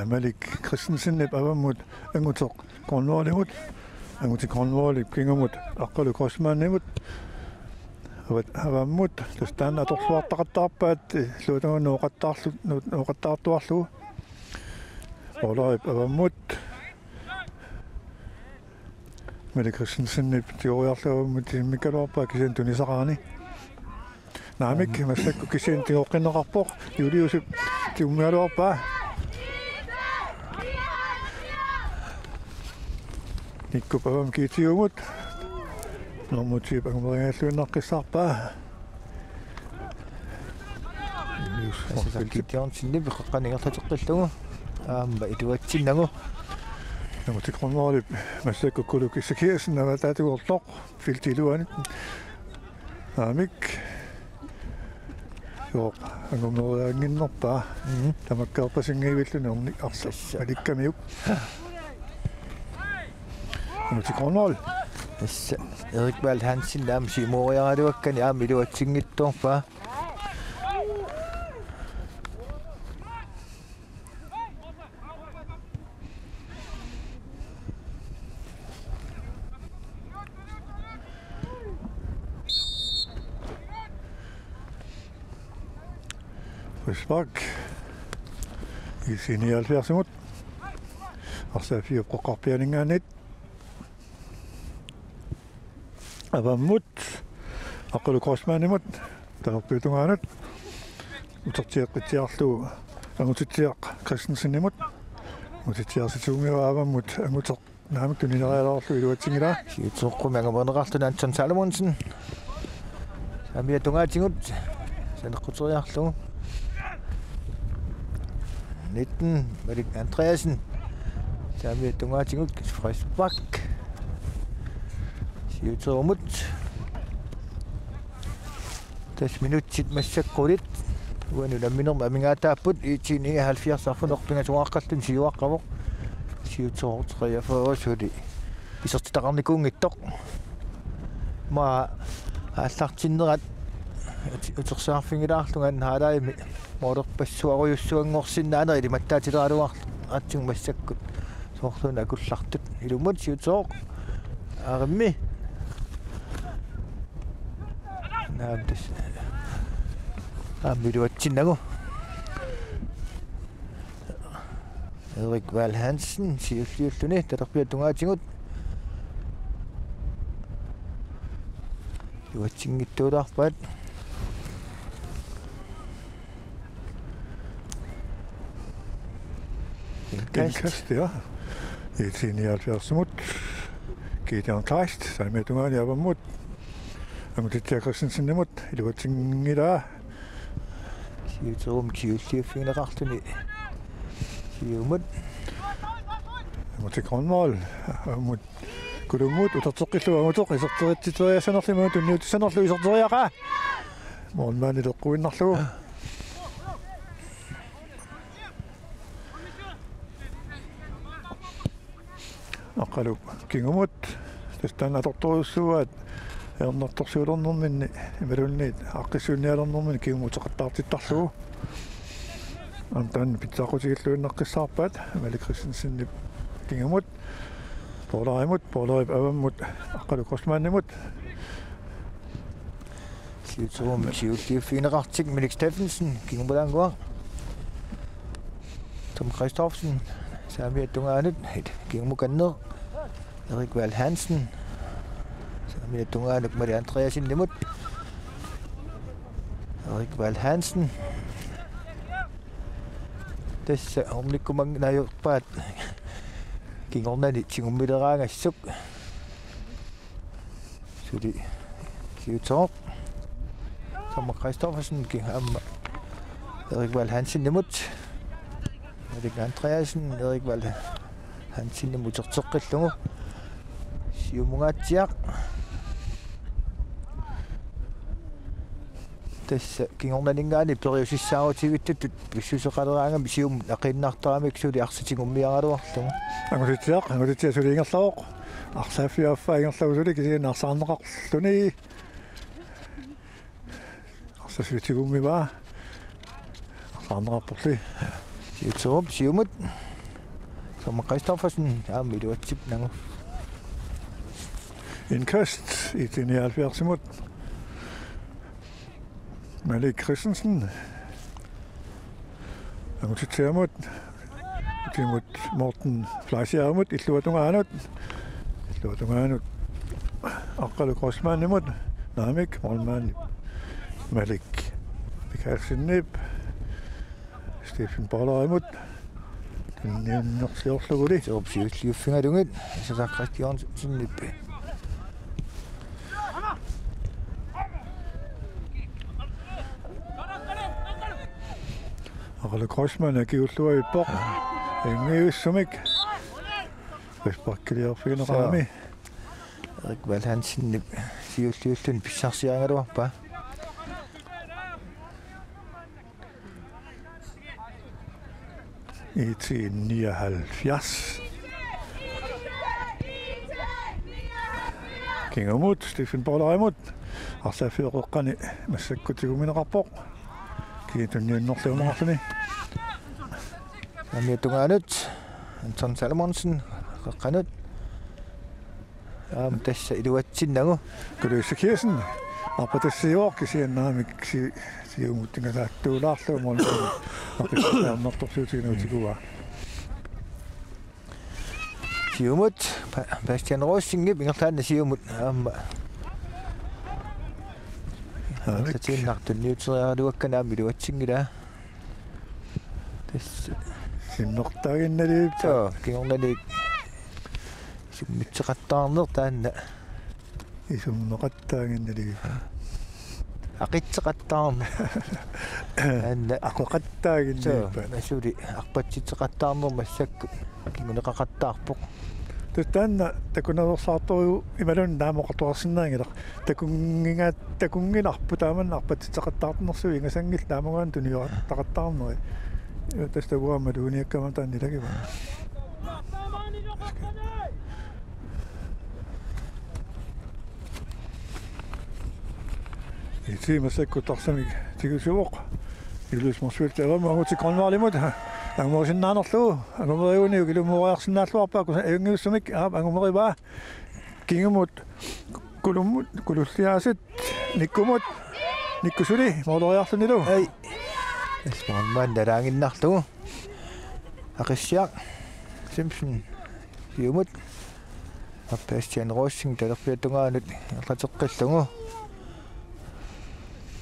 Malik Christensenip avammut Anguteq Grønvoldimut. Anguteq Grønvoldip kingumut Aqqalu Grossmannimut. Avat-, avammut tassa taanna atorluartaqattaarpaat, illuatungaanut nooqattaarlu-, nu-, nooqattaartuarlugu. Polarip avammut. Malik Christensenip tigoriarlugu avammut timmikkaluarpaa kisianni tunisaqarani. Naamik, massakkut kisianni tigoqqinneqarpoq. Juliusip tigummigaluarpaa. Nikkup avammut Gideonimut. Normu Tip angumerigalluinnaqqissaarpaa. Julius Asasak Motzfeldt. Gideonsenip qeqqani ingerlateqqillugu. Aamma iluatsinnagu. Anguteq Grønvoldip massakkut Kulu Zacchariassen avataatigoortoq. Feltip iluani. Naamik. Joo, angumeriaannginnerpaa. Mhm. Tamakkerpasinngivilluni orni arsa. Tassa. Malikkamiuk. Anguteq Grønvold. Tassa. Erik Val Hansen aamma siumoriaraluakkani aamma iluatsinngitsoorpaa. Frispark. I C nioghalvfjerdsimut. Arsaq Fiup qoqqarpianinngaanniit. Avammut Aqqalu Grossmannimut, talerpiata tungaanut. Utertiaqitsiarlugu Angutitsiaq Christensenimut. Angutitsiaq sitsuumiva avammut Anguteq naamik tuniniaraluarlugu iluatsinngilaa. Siuteqqummi angumerineqarluni Anton Salomonsen. Saamiata tungaatigut saneqquteriarlugu. Nitten, Malik Andreasen. Saamiata tungaatigut frispark. Siuterumut. Tassa minutsit massakkut qulit. Uani unamminermi amigaataapput, IT nioghalvfjerds arfineq-pingasunngorluni siuaqqavoq. Siuterooq treogfyrre suli isertitaqarnikuunngitsoq. Aamma aallartinnerat ut-, utersaarfigilaarlunga annaalaami moolerpassuarujussuanngorsinnaanerit ilimattaatileraluarlugu aatsaat massakkut soorluuna akullartut. Ilumut Siuterooq. Aarimmi. Naamik tassa. Aamma iluatsinnagu. Erik Val Hansen, siulliulluni, talerpiata tungaatigut. Iluatsinngitsoorpaat. Indkast. Indkast, ja. IT nioghalvfjerdsimut. Gideon Kleist, saamiata tungaani avammut. Angutitsiaq Christensenimut, iluatsinngilaa. Siuterummi siulliuffigineqarluni. Siumut. Anguteq Grønvold, avammut Kulumut, uterteqqillugu Anguteq, iserteritsitseriassanerlu, tunniutissanerlu iserteriaqaa. Målmandi ileqquinnarlugu. Aqqalu kingumut, tassa taanna atortorujussuuaat, ajornartorsiulernerminni, imaluunniit aaqqissuunnialernerminni kingumut uteqattaartittarlugu. Aamma taanna pitsaaqutigilluinnaqqissaarpaat, Malik Christensenip kingumut, Polarimut, Polarip avammut, Aqqalu Grossmannimut. Siuterummi siulliuffigineqartoq Minik Steffensen, kingumulaannguaq. Tom Christoffersen, saamiata tungaanut, kingumukanneq. Erik Val Hansen, saamiata tungaanut Malik Andreasenimut. Erik Val Hansen. Tassa ornikkumanngilaq ajorpaat. Kingornani tigummileraangassuk. Suli Siuterooq. Tom Christoffersen ki-, aamma Erik Val Hansenimut. Erik Andreasen, Erik Val Hansenimut uterteqqillugu. Siumungaatsiaq. Tassa kingornaninngaanniit periusissaarutivittutut pissuseqaleraangami siumut aqiinnartaramik suli arsaq tigummiaraluarlugu. Angutitsiaq, Angutitsiaq suli ingerlavoq. Arsaaffiup affaa ingerlavoq suli kisianni arsaarneqarluni. Arsaq suli tigummivaa. Arsaarneqarporli. Siuterooq siumut. Thomas Christoffersen, aamma iluatsippagu. Indkast I T nioghalvfjerdsimut. Malik Christensen. Angutitsiamut. Utimut Morten Fleischiamut. Illuatungaanut. Illuatungaanut. Aqqalu Grossmannimut. Naamik, målmandip. Malik Mikaelsenip. Stephen Bollerimut. Tunniunnersiorlugulu. Soorpiulliuffigalugit. Sasakrak Jørgensenip. Aqqalu Grossmann akiulluarpoq. Ajunngivissumik. Frisparkiliorfigineqarami. Erik Vahl Hansenip siulliulluni pissarsiarigaluarpaa. I T nioghalvfjerds. Kingumut, Stephen Bollerimut. Arsaaffiup qeqqani massakkut tigummineqarpoq. Kingumut tunniunnerluinnarluni. Aamma tungaanut, Anton Salomonsen, qeqqanut. Aamma tassa iluatsinnagu. Kuluissa Kirsten. Arpatassiivoq kisianni naamik si-, siumut ingasaattuulaarlugu målmandip. Naqissaarnertorsiutigineq tiguaa. Siumut, Pa-, Bastian Rosingip ingerlaannaq siumut. Aamma. Aamma. Tatiinnartunniuteriaraluakka aamma iluatsinngilaa. Tassa. Simmertaaginnaliippoq. Soo, kingornaliit. Isummitseqattaarneq taanna. Isummeqattaaginnaliippoq. Aqitseqattaarneq. Taanna. Aqeqattaaginnaliippoq. Soo, asuli arpatsitseqattaarneq massakkut. Kinguneqaqattaarpoq. Tassa taanna takunerusaartorujuuvoq imaluunniit naamik oqartuarsinnaanngilaq. Takunngiga-, takunngilarput taamani arpatsitseqattaarnersugut ingasanngillat taamaallaat tuniortaqattaarneri. Tassa takuarama tuuniakkama taanna ilagivaat. I T massakkut taxamik tigusivoq. Julius Motzfeldt avamma angutit Grønvaldimut. Angumerisinnaanerlugu. Angumeriuniuk ilumooriarsinnaalluarpaa kusa ajunngivissumik. Aap, angumerivaa. Kingumut, Kulummut, Kululliaasiit, Nikkumut, Nikku suli, måleriarlunilu. Ai. Tassa målmand nalaaginnarlugu. Aqissiaq Simpson, siumut. Bastian Rosing, talerpiata tungaanut, ingerlateqqillugu.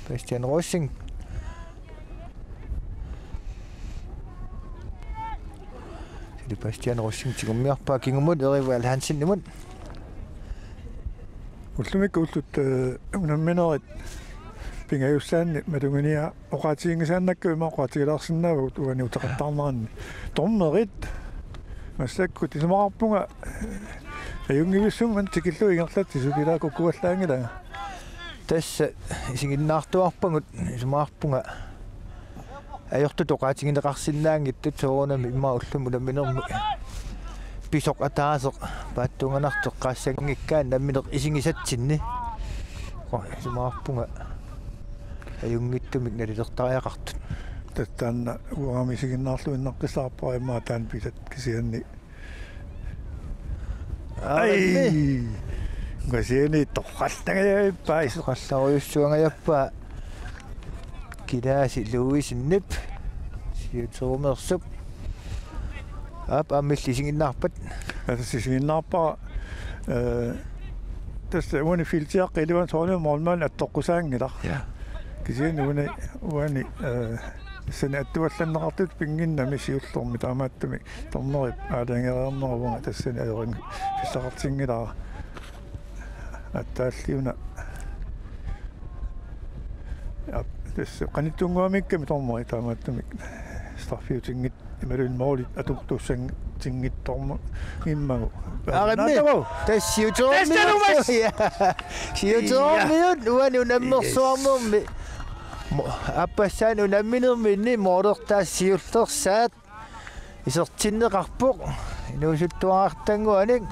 Bastian Rosing. Suli Bastian Rosing tigummiarpaa kingumut Erik Vahl Hansenimut. Ullumikkut ullut, eh, unamminerit pingajussaanni matunginiaa oqaatiginngisaannakku ima oqaatigilaarsinnaavagut uani uteqattaarneranni. Dommerit massakkut isumaqarpunga, eh, ajunngivissumik tikillugu ingerlatsisut ilaa kukkuallaanngilanga. Tassa isiginnaartuarpagut isumaqarpunga ajortut oqaatigineqarsinnaanngitsut soorunami immaqa ullumi unamminermi pisoq ataaseq paatsuunganartoq eqqaassanngikkaanni nammineq isigisatsinni. Qo-, isumaqarpunga ajunngitsumik nalilertariaqartut. Tassa taanna uanga isiginnaarluinnaqqissaarpara immaqa taanna pisat kisianni. Ai. Ai. Kisianni torrallangajappai. Torrallarujussuangajappaa. Kilaasi Louisenip. Siuterumeersup. Aap, aamma illit isiginnaarpat? Tassa isiginnaarpara, eh, tassa uani feltiaqqap iluani soorunami målmand attoqqusaanngilaq. Ja. Kisianni uani, uani, eh, tassani attuallanneqartutut pinnginnami siullermi taamaattumik dommerip aalajangereernerup uunga tassani ajorinngilaq pissaqartinngilara. Aatsaalliuna. Ja, tassa qanittunnguamikkami dommeri taamaattumik straffiutinngitsoq imaluunniit målit atuuttussanngitsoormagimmagu. Aarimmi. Naatavau. Tassa siuterumiut. Tassa tanumas. Ja. Siuterumiut uani unammersuarnermi. Mo-, aappassaani unamminerminni målertaasa siullersaat isertinneqarpoq. Inuusuttuarartannguanik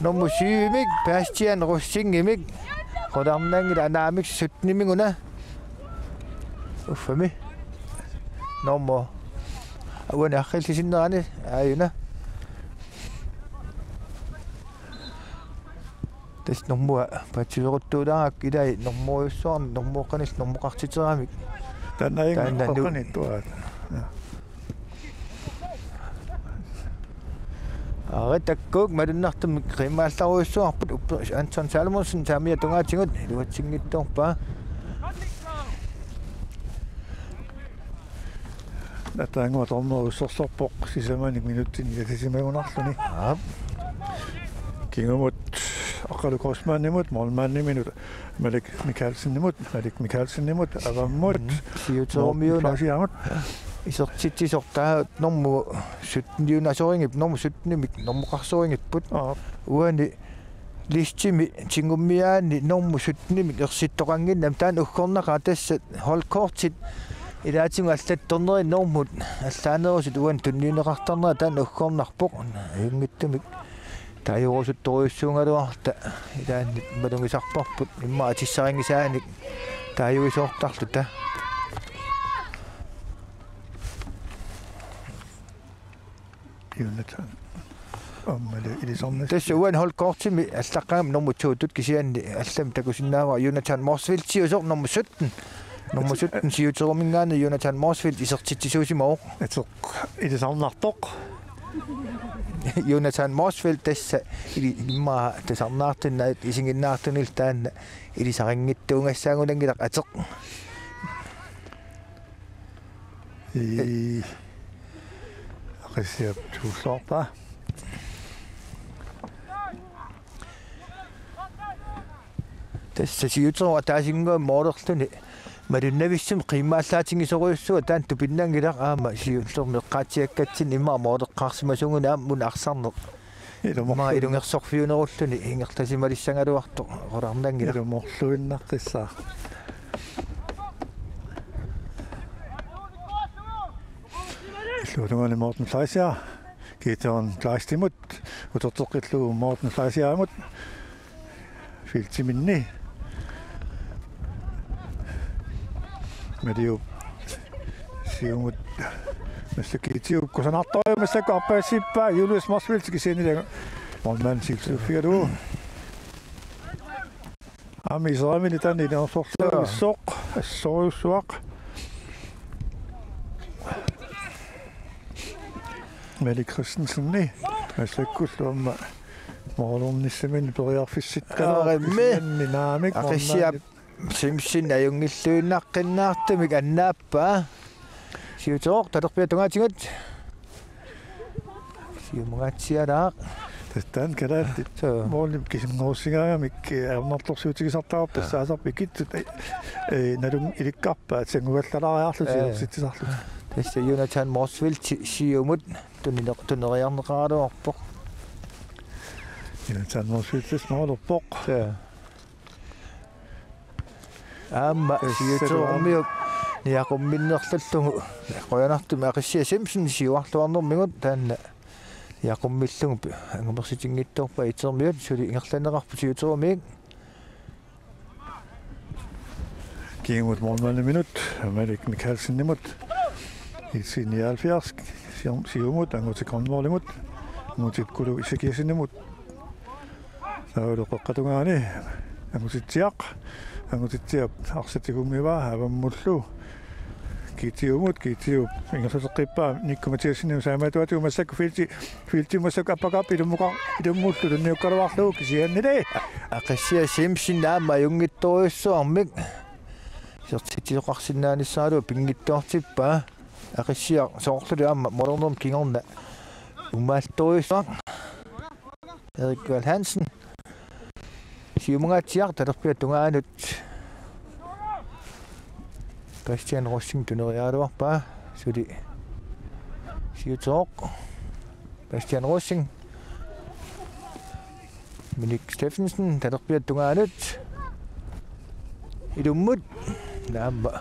nummer syvimik Bastian Rosingimik. Qularnanngilaq anaanamik syttenimik una. Uffami. Nummer. Uani arriillisinnerani aajuna. Tassa normua paatsiveeruttuulaarakkit, ilai normuujussuarnik normuoqqanillu normukartiteramik. Taanna inga taanna nu- oqqanittuaat. Arit takkuk malunnartumik qiimmaallarujussuarput. Uppe Anton Salomonsen saamiata tungaatigut iluatsinngitsoorpaa. Ataanngua tornerussorsorpoq sisamanik minutsinik ilisimagunarluni. Aap. Kingumut Aqqalu Grossmannimut, målmandiminut Malik Mikkelsenimut, Malik Mikkelsenimut, avammut, mm, Siuterumiuna Morten Fleischermut. Isertitsisoq taava normu syttenniunasorinngip-, normu syttenimik normuqarsorinngippoq. Aap. Uani listimi tingummiaani normu syttenimik ersittoqannginnami taanna uggornaqaaq, tassa holdkortit ilaatigut allattornerini normut allaanerusut uani tunniunneqartarnerat taanna uggornarpoq. Ajunngitsumik taajorusuttorujussuugaluarluta ilaanni malugisarparput immaqa atissarinngisaanik taajuisoortarluta. Jonathan. Aamma ilisarnissaq. Tassa uani holdkortimi allaqqagami normu to-tut, kisianni allamik takusinnaavara Jonathan Motzfeldt siusoq normu sytten. Normu sytten Siuteruminngaanniit Jonathan Motzfeldt isertitsisuusimavoq. Ateq ilisarnartoq. Jonathan Motzfeldt tassa ili-, immaqa tusarnaartunik isiginnaartunillu taanna ilisarinngitsuugassaagunanngilaq ateq. Ii. Aqissiap tuulluarpaa. Tassa Siuterup ataasinnguamik målerluni malunnavissumik qiimmaallaatigisorujussuaq taanna tupinnanngilaq, aamma siullermik eqqaatsiakkatsinni immaqa måleqqaarsimasuuguni aamma una arsarneq. Ilumorlu-, immaqa ilungersorfiunerulluni ingerlasimalissangaluartoq oqarnanngilaq. Ilumorluinnaqqissaaq. Illuatungaani Morten Fleischer, Gideon Kleistimut, uterteqqillugu Morten Fleischerimut, feltiminni. Maliup siumut massakkut Gideonip kusanartoq massakkut arpasippaa Julius Motzfeldt kisianni målmand siulliuffigalugu. Aamma iseramini taanna inersorluarnissoq, assorujussuaq. Malik Christensen, massakkullu aamma målernissaminnik periarfissittaa. Aarimmi. Kisianni naamik Aqissiap målmandip Simpson ajunngilluinnaqqinnaartumik annaappaa. Siuterup talerpiata tungaatigut. Siumungaatsiaraaq. Tassa taanna kalaallit. Suu. Målip kisinngorussigaangamik, eh, ajornartorsiutigisartagarput, aa, tassaasarput ikitsut, eh, eh, nalun ilikkarpaat sannguallalaariarlutik, ee, iluatsitsisarlutik. Tassa Jonathan Motzfeldt si-, siumut tuniner-, tuneriarneqaraluarpoq. Jonathan Motzfeldt tassa målerpoq. Suu. Aamma, ee, Siuterumiuk niaqumminnerlullugu. Qujanartumik Aqissiaq Simpson siuarluarnermigut taanna niaqummillugu angumersitinngitsoorpaa Itermiut, suli ingerlanneqarpoq Siuterumiik. Kingumut målmandiminut, Malik Mikkelsenimut. I C nioghalvfjerds, sium-, siumut, Anguti Grønvoldimut. Angutip Kulu Ezekiassenimut. Taavalu qeqqata tungaani Angutitsiaq. Angutitsiap arsaq tigummivaa avammullu Gideonimut, Gideonip ingerlateqqippaa Nikko Mathiassenimut saamiata tungaatigut massakkut felti-, feltimut massakkut appakap ilummuka-, ilummullu tunniukkaluarlugu kisiannili. Aqissiaq Simpson aamma ajunngitsorujussuarmik isertitsisoqarsinnaanissaralugu pinngitsoortippaa. Aqissiaq soorluli aamma målernermut kingorna uumaattorujussuaq. Erik Val Hansen. Siumungaatsiaq talerpiata tungaanut. Bastian Rosing tuneriaraluarpaa. Suli Siuterup. Bastian Rosing. Minik Steffensen, talerpiata tungaanut. Ilummut. Aamma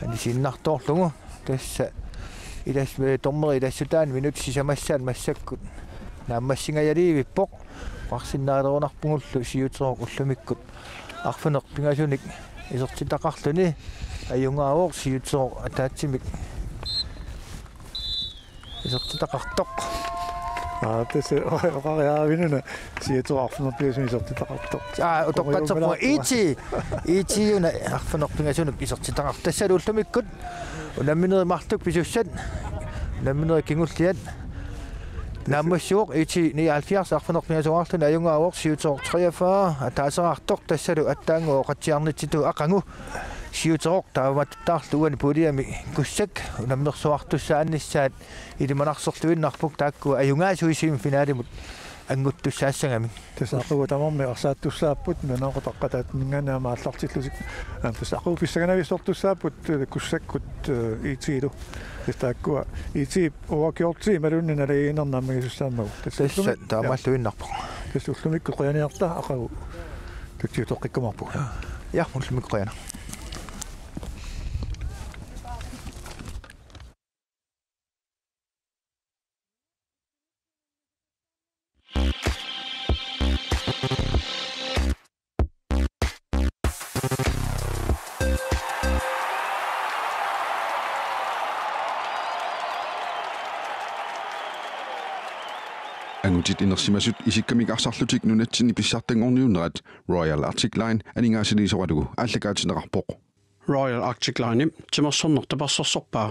anisiinnartoorlugu. Tassa ilas-, eh, dommeri ilassutaani minutsit sisamassaat massakkut naammassingajalerivippoq. Oqarsinnaalerunarpugullu Siuterup ullumikkut arfineq-pingasunik isertitaqarluni. Ajugaavoq Siuterup ataatsimik isertitaqartoq. Aa, tassa oqariaavinuna siuteqarfinerpiasumi isertitaqartoq. Aa, utoqqatserpunga. IT, IT-una arfineq-pingasunut isertitaqartoq. Tassalu ullumikkut unamminerit marluk pisussat, unamminerit kingulliat. Naammassivoq IT nioghalvfjerds arfineq-pingasungaarluni ajugaavoq, siuteroq treogfyrre ataaseqartoq, tassalu attaannguaq oqatsiarnitsitut aqagu siuteroq taamatuttaarlu uani puljemi Kussak unammersuartussaanissaat ilimanarsorluinnarpoq, taakkua ajugaasuisivimmi finalimut annguttussaassagamik. Tassa aqagu tamarmik arsaattussaapput, nunaqutaqataatningaanni aamma aallartillutik. Aamma tassa aqagu pissanganavissortussaapput, eh, Kussakkut, eh, IT-lu. Tassa taakkua IT uakiorti imaluunniit nalagiinnarneq aamma isussaammagu. Tassa tassa ullumikkut, ja, taamaalluinnarpoq. Tassa ullumikkut qujaniarta aqagu tutsiutoqqikkumaarpugut. Ja, ullumikkut qujanaq. Angutit inersimasut isikkamik arsarlutik nunatsinni pissartanngorniunnerat Royal Arctic Line aningaasaliisoralugu aallakaatinneqarpoq. Royal Arctic Line timersorneq tapersersorpaa